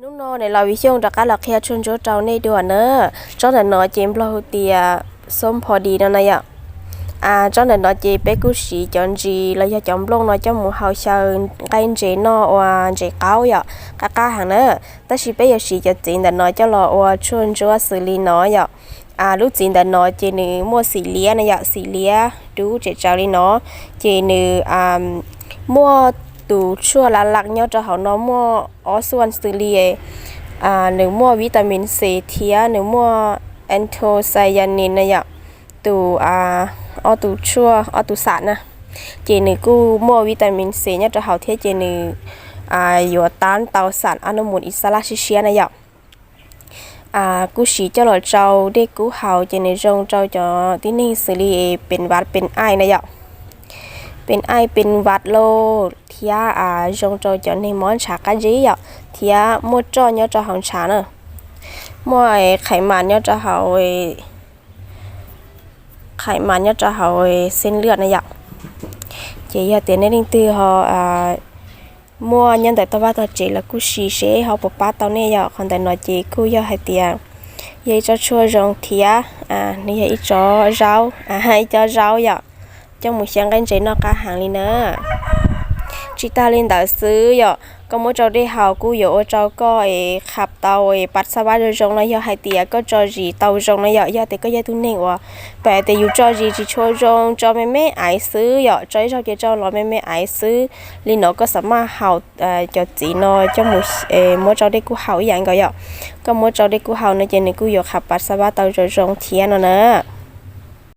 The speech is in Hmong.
Hnub no nws los Viv Xyooj rov qab los qhia tshuaj ntsuab rau nej dua na. Tsob ntawm no ces nplog hu tias xoob pho di no na yom. Tsob ntawm no ces peb kuj siv cov ntsis los yog cov nplooj no coj mus hau xyaw nqaij ntses noj ua ntses qaub yom, qab qab heev na. Tab sis peb yuav siv cov txiv ntawm no coj los ua tshuaj ntsuab xws li no yom. Lub txiv ntawm no ces nws muaj xim liab na yom, xim liab dub tsem tsawv li no, ces nws muaj tus tshuaj la laj nyob rau hauv no muaj ob xuaj xws li nws muaj vitamin C thiab nws muaj anthocyanin na yom, tus ob tus tshuaj ob tus xam na, ces nws kuj muaj vitamin C nyob rau hauv thiab ces nws yuav tab tau xam a noj mus ib xab laj siab siab na yom. Kuj siv coj los tsau dej kub haus ces nws zoo rau cov tib neeg xws li pes vaj pes aij na yom, pes aij pes vaj lauj, thiab zoo rau cov neeg mob ntshav qab zib yom, thiab muaj roj nyob rau hauv ntshav na, muaj qhais mas nyob rau hauv, qhais mas nyob rau hauv xeeb lwj na yom. Ces yog tias nej leej twg ho muaj nyob ntawm tog vaj tog tsev los kuj siv seb ho puas pab tau nej yom. Qhov ntawm no ces kuj yog hais tias yog ib tsob tshuaj zoo thiab, nws yog ib tsob zaub, ib tsob zaub yom, coj mus xyaw nqaij ntses noj qab heev li na. Tsis tag li ntawd xwb yom, koj muab tsau dej haus kuj yuav ua rau koj es qhab tau es pas xab vab zoo zoo no yog hais tias koj tso zis tau zoo no yom. Yog tias koj yog tus neeg uas pem tias yus tso zis tsis tshua zoo, tso me me aiv xwb yom, tso ib zaug ces tso los me me aiv xwb li no koj xam maj haus cov txiv no coj mus muab tsau dej kub haus ib yam nkaus yom. Koj muab tsau dej kub haus no ces nws kuj yuav qhab pas xab vab tau zoo zoo thiab no na.